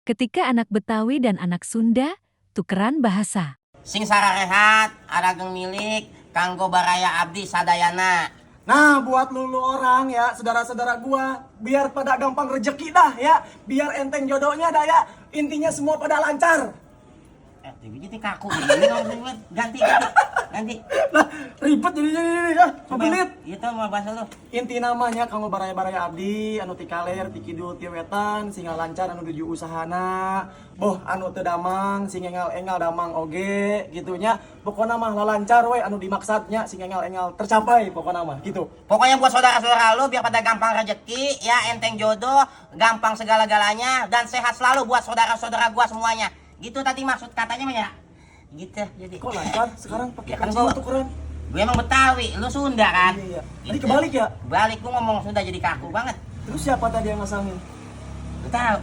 Ketika anak Betawi dan anak Sunda tukeran bahasa. Sing sararehat, arageng milik, kanggo baraya abdi sadayana. Nah, buat lulu orang ya, saudara-saudara gua, biar pada gampang rejeki dah ya, biar enteng jodohnya dah ya. Intinya semua pada lancar. Jadi kaku gini ganti. Nah, ribet jadi ya, pebelit. Itu mau bahasa lu. Inti namanya kanggo baraya-baraya abdi, anu ti kaler, ti kidul, ti wetan, singa lancar anu nuju usahana. Boh anu teu damang, sing engal damang oge, gitunya. Pokona mah lalancar we anu dimaksudnya, sing engal tercapai pokona mah gitu. Pokoknya buat saudara-saudara lu biar pada gampang rezeki, ya enteng jodoh, gampang segala-galanya dan sehat selalu buat saudara-saudara gua semuanya. Gitu tadi maksud katanya mah ya. Gitu jadi. Kok lancar sekarang pakai Ya kan kunci gua tukeran? Gue emang Betawi, lu Sunda kan? Iya. Tadi Gitu. kebalik ya? Balik gua ngomong Sunda jadi kaku banget. Terus siapa tadi yang ngasangin? Lu tahu.